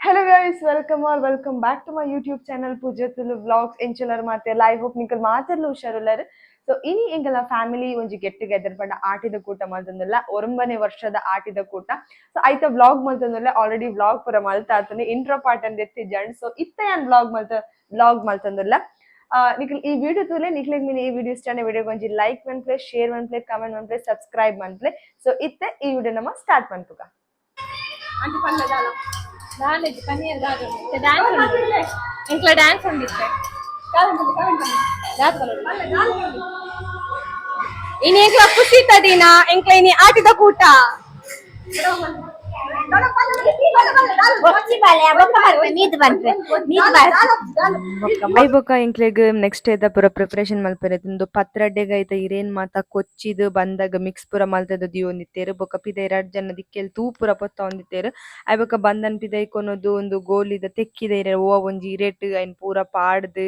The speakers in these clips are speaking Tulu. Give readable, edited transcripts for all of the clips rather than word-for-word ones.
Hello guys, welcome or welcome back to my YouTube channel Pooja Tulu vlogs. ಎಂಚಲರ್ ಮಾತೆ live hope ನಿಕಲ್ ಮಾತೆರ್ಲ ಹುಷಾರುಲ್ಲರ್. So ಇನಿ ಎಂಕಲ್ನ family ಒಂಜಿ get together ಪಂಡ ಆಟಿದ ಕೂಟ ಮಲ್ತೊಂದುಲ್ಲ, 9ನೇ ವರ್ಷದ ಆಟಿದ ಕೂಟ. ಸೊ ಐತ ವ್ಲಾಗ್ ಮಲ್ತೊಂದುಲ್ಲ. ಆಲ್ರೆಡಿ ವ್ಲಾಗ್ ಪೂರ ಮಲ್ತಾತುಂಡು, ಇಂಟ್ರೋ ಪಾರ್ಟ್ ಅಂದ್ ಎತ್ತಿಜಂಡ್. ಸೊ ಇತ್ತ ಯಾನ್ ವ್ಲಾಗ್ ಮಲ್ತೊಂದುಲ್ಲ. ನಿಕಲ್ ಈ ವಿಡಿಯೋ ತೂಲೆ. ನಿಕ್ಲೆಗ್ ಮಿನಿ ಈ ವಿಡಿಯೋ ಇಷ್ಟ, ವಿಡಿಯೋ ಒಂಜಿ ಲೈಕ್ ಮನ್ಪುಲೆ, ಶೇರ್ ಮನ್ಪುಲೆ, ಕಮೆಂಟ್ ಮನ್ಪುಲೆ, ಸಬ್ಸ್ಕ್ರೈಬ್ ಮನ್ಪುಲೆ. ಸೊ ಇತ್ತೆ ಈ ವಿಡಿಯೋ ನಮ್ಮ ಸ್ಟಾರ್ಟ್ ಮನ್ಪುಗ. ನಾಲೆಜ್ ಪನ್ನೀರ್ ಡ್ಯಾನ್ಸ್ ಉಂಟು, ಎಂಕ್ಲ ಡ್ಯಾನ್ಸ್ ಉಂಡಿತ್ತೆ. ಇನಿ ಎಂಕ್ಲ ಖುಷಿತ ದಿನ, ಎಂಕ್ಲ ಇನಿ ಆಟಿದ ಕೂಟ. I ಬೊಕ ಎಂಕ್ಲೆಗ್ ನೆಕ್ಸ್ಟ್ ಡೇ ಪೂರ ಪ್ರಿಪರೇಷನ್ ಮಲ್ಪೆರೆ ಉಂದು ಪತ್ರಡ್ಡೆಗ್ ಐತ ಇರೇನ್ ಮಾತ ಕೊಚ್ಚಿದ್ ಬಂದಾಗ ಮಿಕ್ಸ್ ಪೂರ ಮಲ್ತದ ದೀವೊಂದಿತ್ತೆರ್. ಬೊಕ ಪಿದೈ ರಡ್ಡ್ ಜನ ದಿಕ್ಕೆಲ್ ತೂ ಪೂರ ಪೊತ್ತೊಂದಿತ್ತೆರ್. ಐ ಬೊಕ ಬಂದನ್ ಪಿದೈ ಕೊನೊದು ಉಂದು ಗೋಲಿದ ತೆಕ್ಕಿದ ಇರೆ ಒವಾ ಒಂಜಿ ಇರೆಟ್ ಐನ್ ಪೂರ ಪಾಡ್ದ್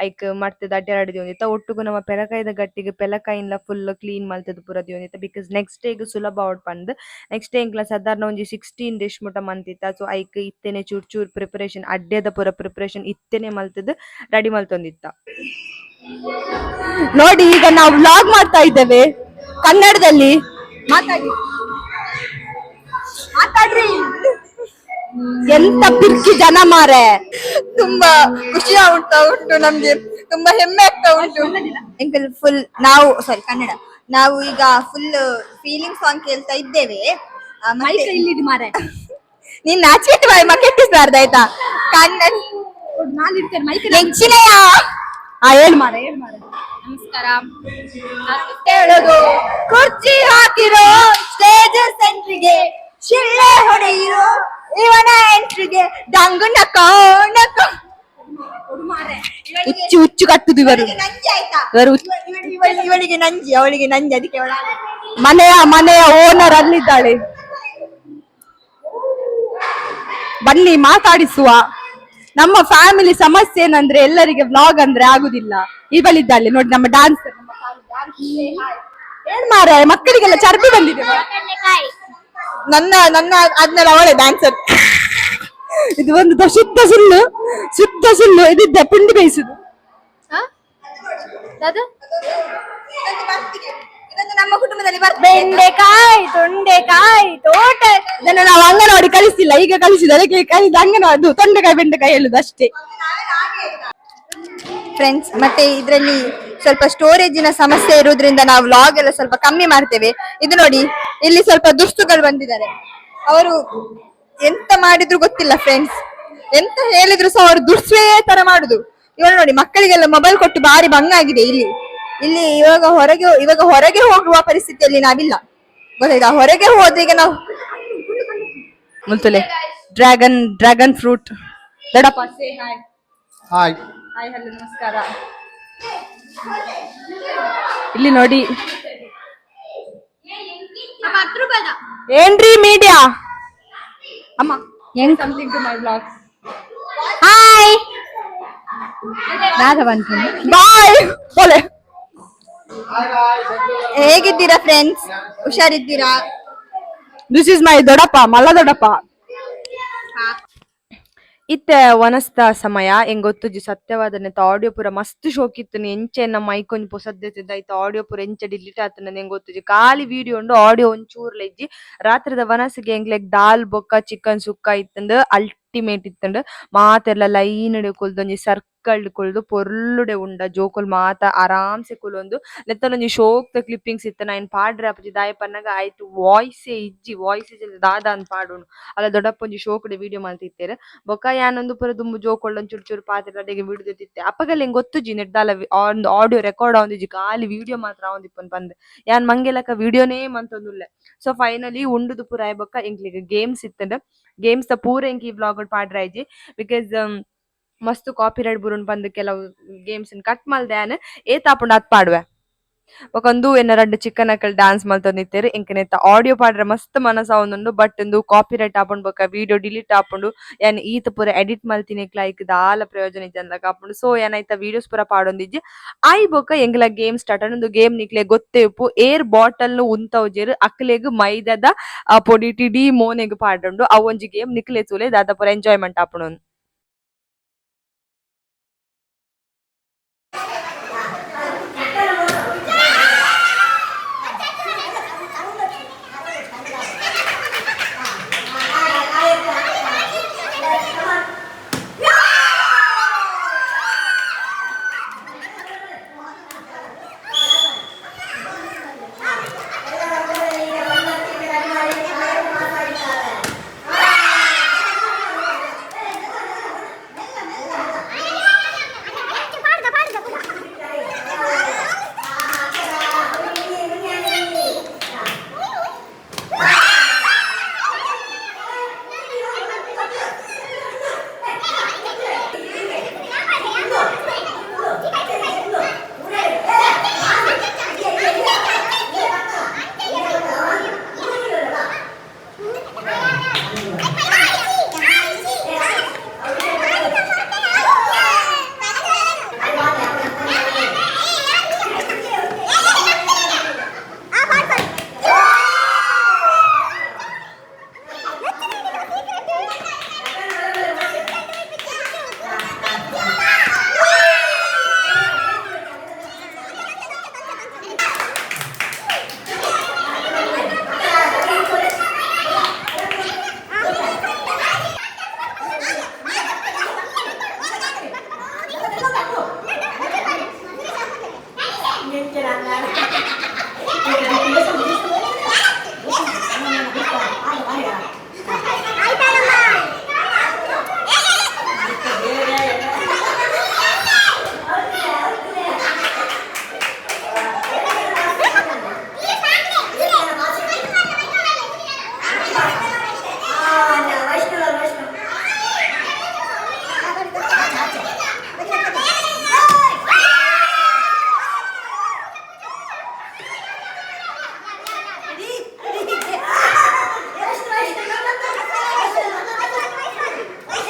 ಐಕ್ ಮಡ್ತುದು ಅಡ್ಡ ರಡ್ಡ್ ದೀವೊಂದಿತ್ತ. ಒಟ್ಟುಗು ನಮ್ಮ ಪೆಲಕಾಯಿದ ಗಟ್ಟಿಗ್ ಪೆಲಕಾಯಿನ್ಲ ಫುಲ್ ಕ್ಲೀನ್ ಮಲ್ತುದು ಪೂರ ದೀವೊಂದಿತ್ತ, because next ಡೇಗ್ ಸುಲಭ ಆವೊಡು ಪಂದ್. ನೆಕ್ಸ್ಟ್ ಡೇ ಎಂಕ್ಲ ಸಾಧಾರಣ ಒಂಜಿ 16 ಡಿಶ್ ಮುಟ ಮಂತಿತ್ತ. ಸೊ ಐಕ್ ಇತ್ತೆನೆ ಚೂರ್ ಚೂರ್ ಪ್ರಿಪರೇಷನ್, ಅಡ್ಡೆದ ಪೂರ ಪ್ರಿಪರೇಷನ್ ಇತ್ತೆನೆ ಮಲ್ತುದು ರೆಡಿ ಮಲ್ತೊಂದಿತ್ತ. ನೋಡಿ, ಈಗ ನಾವು ವ್ಲಾಗ್ ಮಾಡ್ತಾ ಇದ್ದೇವೆ ಕನ್ನಡದಲ್ಲಿ. ಮಾತಾಡಿ, ಮಾತಾಡ್ರಿ. ಎಂತ ಪಿರ್ಕಿ ಜನ ಮಾರೆ. ತುಂಬಾ ಖುಷಿ ಆಗ್ತಾ ಉಂಟು ನಮ್ಗೆ, ತುಂಬಾ ಹೆಮ್ಮೆ ಆಗ್ತಾ ಉಂಟು. ಎಂಕಲ್ ಫುಲ್ ನಾವು, ಸಾರಿ, ಕನ್ನಡ. ನಾವು ಈಗ full feeling song ಕೇಳ್ತಾ ಇದ್ದೇವೆ. ಮತ್ತೆ ಇಲ್ಲಿದ್ದು ಮಾರೆ. ನೀನ್ ನಾಚಿಕೆ ಬಾಯ್ ಮಕ್ಕೆಟ್ಟಿಸ್ಬಾರ್ದು, ಆಯ್ತಾ? ಕನ್ನಡ. ನಾನು ಇಡ್ತೇನೆ ಮೈಕ್. ನೆಚ್ಚಿನೆಯ. ಆ, ಹೇಳು ಮಾರೆ, ಹೇಳು ಮಾರೆ. ನಮಸ್ಕಾರ. ಹೇಳೋದು, ಕುರ್ಚಿ ಹಾಕಿರೋ ಸ್ಟೇಜ್ ಸೆಂಟ್ರಿಗೆ, ಶಿಳ್ಳೆ ಹೊಡೆಯಿರೋ ಇವನ ಎಂಟ್ರಿಗೆ, ಡಂಗು ನಕೋ ನಕೋ. ಹುಚ್ಚು ಹುಚ್ಚು ಕಟ್ಟುದು ಇವರು. ಇವಳಿಗೆ ನಂಜಿ, ಆಯ್ತಾ? ಇವರು ಇವಳಿಗೆ ನಂಜಿ, ಅವಳಿಗೆ ನಂಜಿ, ಅದಕ್ಕೆ ಅವಳ ಮನೆಯ ಮನೆಯ ಓನರ್ ಅಲ್ಲಿದ್ದಾಳೆ. ಬನ್ನಿ, ಮಾತಾಡಿಸುವ. ನಮ್ಮ ಫ್ಯಾಮಿಲಿ ಸಮಸ್ಯೆ ಏನಂದ್ರೆ, ಎಲ್ಲರಿಗೆ ವ್ಲಾಗ್ ಅಂದ್ರೆ ಆಗುದಿಲ್ಲ. ಇವಳಿದ್ದಾಳೆ ನೋಡಿ, ನಮ್ಮ ಡಾನ್ಸ್. ಏನ್ ಮಾರ, ಮಕ್ಕಳಿಗೆಲ್ಲ ಚರ್ಬಿ ಬಂದಿದೆ. ನನ್ನ ನನ್ನ ಆದ್ಮೇಲೆ ಅವಳೇ ಡ್ಯಾನ್ಸರ್. ಇದು ಒಂದು ಶುದ್ಧ ಸುಳ್ಳು, ಶುದ್ಧ ಸುಳ್ಳು. ಇದಿದ್ದ ಪುಂಡಿ ಬೇಯಿಸುದು. ಅದು ಇದೊಂದು ನಮ್ಮ ಕುಟುಂಬದಲ್ಲಿ ಬರ್ತದೆ. ಬೆಂಡೆಕಾಯಿ, ತೊಂಡೆಕಾಯಿ ತೋಟ. ಇದನ್ನು ನಾವು ಅಂಗನವಾಡಿ ಕಲಿಸಿಲ್ಲ, ಈಗ ಕಲಿಸಿದ. ಅದಕ್ಕೆ ಕಲಿದ ಅಂಗನವಾಡಿ ಅದು ತೊಂಡೆಕಾಯಿ ಬೆಂಡೆಕಾಯಿ ಹೇಳುದು ಅಷ್ಟೇ. ಫ್ರೆಂಡ್ಸ್, ಮತ್ತೆ ಇದರಲ್ಲಿ ಸ್ವಲ್ಪ ಸ್ಟೋರೇಜಿನ ಸಮಸ್ಯೆ ಇರುವುದ್ರಿಂದ ನಾವು ವ್ಲಾಗ್ ಎಲ್ಲ ಸ್ವಲ್ಪ ಕಮ್ಮಿ ಮಾಡ್ತೇವೆ. ಇದು ನೋಡಿ, ಇಲ್ಲಿ ಸ್ವಲ್ಪ ದುಸ್ತುಗಳು ಬಂದಿದ್ದಾರೆ. ಅವರು ಎಂತ ಮಾಡಿದ್ರು ಗೊತ್ತಿಲ್ಲ ಫ್ರೆಂಡ್ಸ್. ಎಂತ ಹೇಳಿದ್ರು ಸಹ ಅವರು ದುರ್ಸುವೇ ತರ ಮಾಡುದು. ಇವಾಗ ನೋಡಿ, ಮಕ್ಕಳಿಗೆಲ್ಲ ಮೊಬೈಲ್ ಕೊಟ್ಟು ಬಾರಿ ಭಂಗ ಆಗಿದೆ ಇಲ್ಲಿ. ಇಲ್ಲಿ ಇವಾಗ ಹೊರಗೆ ಹೋಗುವ ಪರಿಸ್ಥಿತಿಯಲ್ಲಿ ನಾವಿಲ್ಲ, ಗೊತ್ತಾಯ್ತಾ? ಹೊರಗೆ ಹೋದ್ರೆ ಈಗ ನಾವು ಮುಲ್ತುಲೆ dragon, dragon fruit ದೊಡ್ಡಪ್ಪ. Hi. Hi, hello, ನಮಸ್ಕಾರ. ಇಲ್ಲಿ ನೋಡಿ. ಏನ್ರಿ ಮೀಡಿಯಾ ಅಮ್ಮ? Something to my vlogs. Hi. ಬಾಯ್ ಬೋಲೆ. ಹೇಗಿದ್ದೀರಾ ಫ್ರೆಂಡ್ಸ್? ಹುಷಾರಿದ್ದೀರಾ? This is my ದೊಡ್ಡಪ್ಪ, ಮಲ್ಲ ದೊಡ್ಡಪ್ಪ. ಇತ್ತೆ ವನಸ್ತ ಸಮಯ. ಎಂಗ್ ಗೊತ್ತುಜಿ ಸತ್ಯವಾದನೆತ ಆಡಿಯೋ ಪೂರ ಮಸ್ತ್ ಶೋಕಿತ್ತುನು. ಎಂಚೆ ಎನ್ನ ಮೈಕ್ ಒಂಜಿ ಪೊಸದ್ದೆತ್ತಿದ್ದ ಐತ ಆಡಿಯೋ ಪೂರ ಎಂಚ ಡಿಲೀಟ್ ಆತುಂಡು ಎಂಗ್ ಗೊತ್ತುಜಿ. ಖಾಲಿ ವಿಡಿಯೋ ಉಂಡು, ಆಡಿಯೋ ಒಂಚೂರ್ಲ ಇಜ್ಜಿ. ರಾತ್ರಿದ ವನಸ್ಗೆ ಎಂಕ್ಲೆಗ್ ದಾಲ್ ಬೊಕ್ಕ ಚಿಕನ್ ಸುಕ್ಕ ಇತ್ತುಂಡು. ಅಲ್ಟಿಮೇಟ್ ಇತ್ತುಂಡು. ಮಾತೆರ್ಲ ಲೈನ್ ಡ್ ಕುಲ್ದು, ಒಂಜಿ ಸರ್ಕಲ್ ಡ್ ಕುಲ್ದು ಪೊರ್ಲುಡೆ ಉಂಡ. ಜೋಕುಲು ಮಾತ ಆರಾಮ್ಸೆ ಕುಲೊಂದು. ನೆತ್ತನೊಂಜಿ ಶೋಕ್ದ ಕ್ಲಿಪ್ಪಿಂಗ್ಸ್ ಇತ್ತುಂಡು, ಐನ್ ಪಾಡ್ರೆ ಆಪುಜಿ. ದಾಯೆ ಪನ್ನಗ ಐಟ್ ವಾಯ್ಸೇ ಇಜ್ಜಿ. ವಾಯ್ಸ್ ಇಜ್ಜಿ ದಾದ ಅಂದ್ ಪಾಡುನು? ಅಲ್ಲ, ದೊಡ್ಡಪ್ಪ ಒಂಜಿ ಶೋಕುಡೆ ವಿಡಿಯೋ ಮಲ್ತಿತ್ತೆರ್. ಬೊಕ್ಕ ಯಾನೊಂದು ಪೂರ ದುಂಬು ಜೋಕುಲ್ಡ ಒಂಚೂರು ಚೂರು ಪಾತೆರ್ದ್ ಅಡೆಗೆ ವಿಡಿಯೋ ದೆತ್ತಿತ್ತೆ. ಅಪಗಲ ಎಂಕ್ ಗೊತ್ತುಜಿ ನೆಟ್ ದಾಲ ಒಂದು ಆಡಿಯೋ ರೆಕಾರ್ಡ್ ಆವೊಂದಿಜ್ಜಿ, ಖಾಲಿ ವಿಡಿಯೋ ಮಾತ್ರ ಆವೊಂದಿಪ್ಪುಂಡು ಪಂದ್. ಯಾನ್ ಮಂಗೆಲಕ ವಿಡಿಯೋನೇ ಮಂತೊಂದುಲ್ಲೆ. ಸೊ ಫೈನಲಿ ಉಂಡುದು ಪೂರ ಆಯ್ ಬೊಕ್ಕ ಎಂಕ್ಲೆಗ್ ಗೇಮ್ಸ್ ಇತ್ತುಂಡು. ಗೇಮ್ಸ್ ದ ಪೂರ ಎಂಕ್ ಈ ವ್ಲಾಗ್ ಡ್ ಪಾಡ್ರೆ ಆಯ್ಜಿ, because ಮಸ್ತ್ ಕಾಪಿ ರೈಟ್ ಬುರುಂಡು ಪಂದ್ ಕೆಲವು ಗೇಮ್ಸ್ ನ್ ಕಟ್ ಮಲ್ದೆ. ಯಾನ್ ಏತ್ ಆಪುಂಡು ಅತ್ ಪಾಡುವೆ. ಬೊಕ ಉಂದು ಎನ್ನ ರಡ್ಡ್ ಚಿಕ್ಕನಕಲ್ ಡಾನ್ಸ್ ಮಲ್ತೊಂದಿತ್ತೆರ್. ಎಂಕ್ ನೆತ್ತ ಆಡಿಯೋ ಪಾಡ್ರೆ ಮಸ್ತ್ ಮನಸ್ ಆವೊಂದುಂಡು. ಬಟ್ ಉಂದು ಕಾಪಿ ರೈಟ್ ಆಪುಂಡು ಬೊಕ ವಿಡಿಯೋ ಡಿಲೀಟ್ ಆಪುಂಡು. ಯಾನ್ ಈತ್ ಪೂರ ಎಡಿಟ್ ಮಲ್ತಿನೆಕ್ಲ ಐಕ್ ದಾಲ ಪ್ರಯೋಜನ ಇಜ್ಜಂದ್ಲಕ ಆಪುಂಡು. ಸೊ ಯಾನ್ ಐತ ವೀಡಿಯೋಸ್ ಪೂರ ಪಾಡೊಂದಿಜ್ಜಿ. ಆಯ್ ಬೊಕ ಎಂಕ್ಲ ಗೇಮ್ ಸ್ಟಾರ್ಟ್ ಆಂಡ್. ಉಂದು ಗೇಮ್ ನಿಕ್ಲೆ ಗೊತ್ತೇ ಉಪ್ಪು. ಏರ್ ಬಾಟಲ್ ನು ಉಂತವುಜೆರ್ ಅಕ್ಲೆಗ್ ಮೈದಾದ ಪೊಡಿ ಇಡೀ ಮೋನೆಗ್ ಪಾಡುಂಡು. ಅವು ಒಂಜಿ ಗೇಮ್ ನಿಕ್ಲೆ ತೂಲೆ ದಾದ ಪೂರ ಎಂಜಾಯ್ಮೆಂಟ್ ಆಪುಂಡು.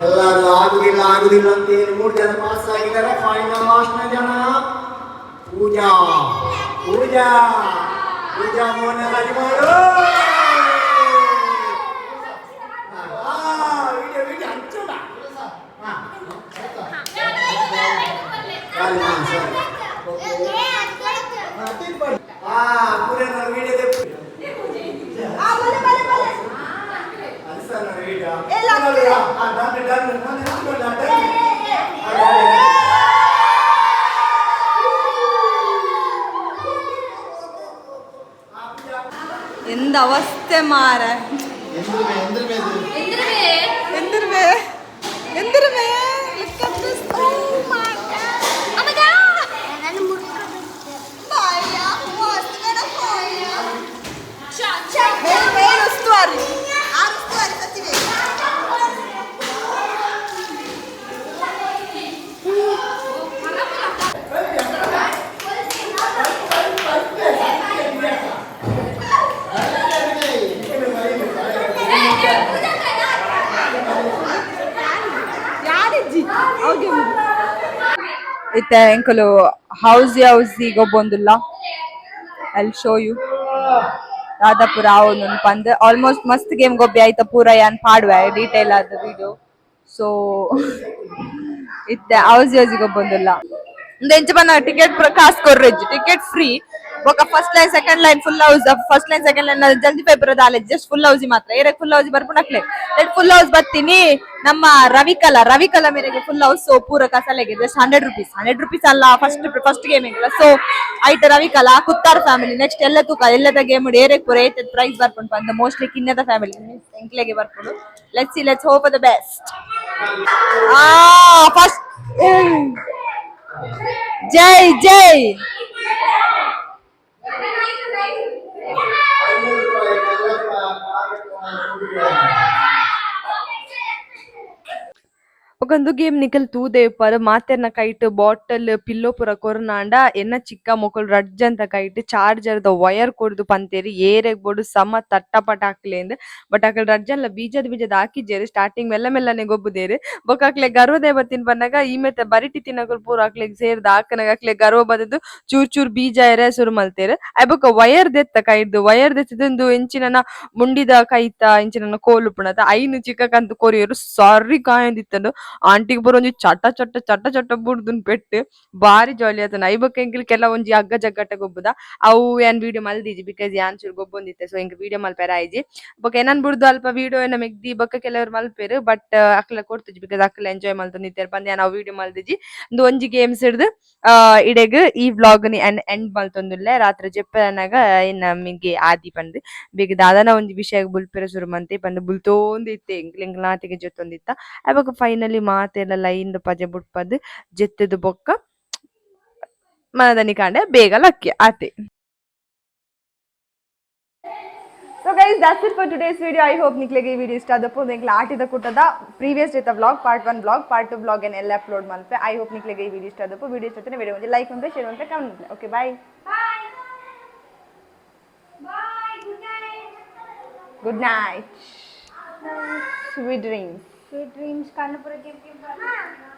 ಎಲ್ಲರೂ ಆಗುದಿಲ್ಲ ಆಗುದಿಲ್ಲ ಅಂತ ಹೇಳಿ ಮೂರು ಜನ ಪಾಸ್ ಆಗಿದ್ದಾರೆ. ಫೈನಲ್ ಲಾಸ್ಟ್ ನ ಜನ ಪೂಜಾ, ಪೂಜಾ, ಪೂಜಾ ಮೋಹನ ರಾಜಮಾರು. Video video ಹಂಚೋಣ. ಹಾ. ಸರಿ, ಹಾ, ಸರಿ. ಓಕೆ. ಹಾ, ತಿನ್ಪಡಿ. ಹಾ, Pooja video. Video done done. Done. ಎಂದ ಅವಸ್ಥೆ ಮಾರ. ಎಂದಿರುವೆ ಎಂದಿರುವೆ. Look at this. Oh my God. ಮೇಲ್ ಉಸ್ತುವಾರಿ ಆರು ಉಸ್ತುವಾರಿ ಸಚಿವೆ. ಇತ್ತೆ ಎಂಕುಲು ಹೌಸಿ ಹೌಸಿ ಗೊಬ್ಬೊಂದುಲ್ಲ. ಐಲ್ ಶೋ you ದಾದಾಪುರ ಆವೊಂದುಂಡು ಪಂದ್. ಆಲ್ಮೋಸ್ಟ್ ಮಸ್ತ್ ಗೇಮ್ ಗೊಬ್ಬಿ ಆಯ್ತ ಪೂರ ಯಾನ್ ಪಾಡುವೆ ಡೀಟೇಲ್ ಆದ ವಿಡಿಯೋ. ಸೊ ಇತ್ತೆ ಹೌಸಿ ಹೌಸಿ ಗೊಬ್ಬೊಂದುಲ್ಲ. ಉಂದು ಎಂಚ ಪನ್ನ ಟಿಕೆಟ್ ಪೂರ ಕಾಸ್ ಕೊರ್ರೆಜ್ಜಿ, ಟಿಕೆಟ್ ಫ್ರೀ. ಬೊಕ first line, second line full house. First line, second line ಜಲ್ದಿ ಪೇಪರ್ ದಾಲೆ ಜಸ್ಟ್ ಫುಲ್ ಹೌಸಿ ಮಾತ್ರ. ಏರಕ್ ಫುಲ್ ಹೌಸ್ ಬರ್ಪುನಕ್ಲೆ ಫುಲ್ ಹೌಸ್ ಬತ್ತೀನಿ. ನಮ್ಮ ರವಿಕಲ, ರವಿಕಲ ಮೇರೆಗೆ ಫುಲ್ ಹೌಸ್. ಸೊ ಪೂರ ಕಸಲೆಗೆ ಜಸ್ಟ್ ₹100, ₹100 ಅಲ್ಲ ಫಸ್ಟ್ ಫಸ್ಟ್ ಗೇಮ್. ಸೊ ಐತ ರವಿಕಲ ಕುತ್ತಾರ್ ಫ್ಯಾಮಿಲಿ ನೆಕ್ಸ್ಟ್. ಎಲ್ಲ ತೂಕ ಎಲ್ಲದ ಗೇಮ್ ಏರೆಗ್ ಪೂರ ಏತ್ ಪ್ರೈಸ್ ಬರ್ಪುಂಡು ಪಂದ್. ಮೋಸ್ಟ್ಲಿ ಕಿನ್ಯದ ಫ್ಯಾಮಿಲಿ ಎಂಕ್ಲೆಗೆ ಬರ್ಪುಂಡು. Let's see, let's hope the best. ಆ ಫಸ್ಟ್ ಜೈ ಜೈ. ಬೊಕ ಗೇಮ್ ನಿಕಲ್ ತೂದೆ ಇಪ್ಪರ್ ಮಾತೆರ್ನ ಕೈಟ್ ಬಾಟಲ್ ಪಿಲ್ಲೋ ಪೂರ ಕೊರ್ನಾಂಡ ಎನ್ನ ಚಿಕ್ಕ ಮೊಕುಲು ರಡ್ಡ್ ಜನತ ಕೈಟ್ ಚಾರ್ಜರ್ ದ ವಯರ್ ಕೊರ್ದು ಪಂತೆರ್ ಏರೆಗ್ ಬೋಡು ಸಮ ತಟ್ಟಪಟ ಹಾಕ್ಲೆಂದ್. ಬಟ್ ಅಕಲ್ ರಡ್ಡ್ ಜನಲ ಬೀಜದ ಬೀಜದ ಹಾಕಿಜೆರ್, ಸ್ಟಾರ್ಟಿಂಗ್ ಮೆಲ್ಲ ಮೆಲ್ಲನೆ ಗೊಬ್ಬುದೆರ್. ಬೊಕ ಅಕ್ಲೆ ಗರ್ವದ ಬತ್ತಿನ ಪನ್ನಗ ಈ ಮೆತ ಬರಿಟಿ ತಿನಕುಲು ಪೂರ ಅಕ್ಲೆಗ್ ಸೇರ್ದ್ ಆಕನಗ ಅಕ್ಲೆ ಗರ್ವ ಬತ್ತುದು ಚೂರ್ ಚೂರ್ ಬೀಜ ಏರೆ ಸುರು ಮಲ್ತೆರ್. ಅಯ್ ಬೊಕ ವಯರ್ ದೆತ್ತ ಕೈರ್ದ್, ವಯರ್ ದೆತ್ತುದು ಉಂದು ಎಂಚಿನನ ಮುಂಡಿದ ಕೈತ ಎಂಚಿನನ ಕೋಲು ಉಪ್ಪುಂಡತ ಐನ್ ಚಿಕ್ಕ ಕಂತ್ ಕೊರಿಯೆರ್. ಸರಿ ಕಾಯೊಂದಿತ್ತುಂಡು. ಆಂಟಿಗ್ ಪೂರ ಒಂಜಿ ಚಟ ಚಟ ಚಟ ಚಟ ಬುಡ್ದುನ್ ಪೆಟ್ಟ್ ಬಾರಿ ಜಾಲಿ ಆತುಂಡು. ಐಬೊಕ್ಕ ಎಂಕುಲು ಕೆಲವೊಂಜಿ ಹಗ್ಗ ಜಗ್ಗಾಟ ಗೊಬ್ಬುದ. ಅವು ಯಾನ್ ವಿಡಿಯೋ ಮಲ್ದಿಜಿ because ಯಾನ್ ಚೂರು ಗೊಬ್ಬೊಂದಿತ್ತೆ, ಸೊ ಎಂಕ್ ವಿಡಿಯೋ ಮಲ್ಪೆರೆ ಆಯಿಜಿ. ಬೊಕ ಎನನ್ ಬುಡ್ದು ಅಲ್ಪ ವಿಡಿಯೋ ಎನ್ನ ಮೆಗ್ದಿ ಬೊಕ ಕೆಲವೆರ್ ಮಲ್ಪೆರ್, ಬಟ್ ಅಕ್ಲೆ ಕೊರ್ತುಜಿ because ಅಕ್ಲ್ ಎಂಜಾಯ್ ಮಲ್ತೊಂದಿತ್ತೆರ್ ಪಂದ್ ಯಾನ್ ಅವು ವಿಡಿಯೋ ಮಲ್ದಿಜಿ. ಉಂದು ಒಂಜಿ ಗೇಮ್ಸ್ ಹಿಡ್ದು ಇಡೆಗ್ ಈ ವ್ಲಾಗ್ ನಿ ಎಂಡ್ ಎಂಡ್ ಮಲ್ತೊಂದುಲ್ಲೆ. ರಾತ್ರೆ ಜೆಪ್ಪೆನಗ ಎನ್ನ ಮೆಗ್ಗೆ ಆದಿ ಪಂದ್ ಬೇಗ ದಾದನ ಒಂಜಿ ವಿಷಯಗ್ ಬುಲ್ಪೆರೆ ಸುರು ಮಂತೆ ಪಂದ್ ಬುಲ್ತೋಂದಿತ್ತೆ. ಎಂಕ್ಲ್ ಎಂಕ್ಲ್ನಾತಿಗೆ ಜೆತ್ತೊಂದಿತ್ತ. ಆಬೊಕ ಫೈನಲಿ ಮಾತೆರ್ಲ ಲೈನ್ ಪಜೆ ಬುಡ್ಪದ್ ಜೆತ್ತುದು ಬೊಕ್ಕ ಮನದನಿ ಕಾಂಡೆ ಬೇಗ ಲಕ್ಕಿ ಆತೆ. So guys, that's it for today's video. I hope ನಿಕ್ಲೆಗೆ ಈ ವಿಡಿಯೋ ಇಷ್ಟ ಆದಪ್ಪ. ಎಂಕ್ಲ ಆಟಿದ ಕೂಟದ ಪ್ರೀವಿಯಸ್ ಡೇತ vlog, part 1 vlog, part 2 vlog ಏನ್ ಎಲ್ಲ ಅಪ್ಲೋಡ್ ಮಲ್ಪೆ. I hope ನಿಕ್ಲೆಗೆ ಈ ವಿಡಿಯೋ ಇಷ್ಟ ಆದಪ್ಪ. ವಿಡಿಯೋ ಇಷ್ಟ ವಿಡಿಯೋ ಒಂಜಿ ಲೈಕ್ ಮಲ್ಪೆ, ಶೇರ್ ಮಲ್ಪೆ, ಕಮೆಂಟ್ ಮಲ್ಪೆ. Okay, bye. Bye bye, good night. Good night, sweet dreams. Sweet dreams. ಕಣ್ಣು ಪೂರ ಕೆಂಪು ಕೆಂಪು.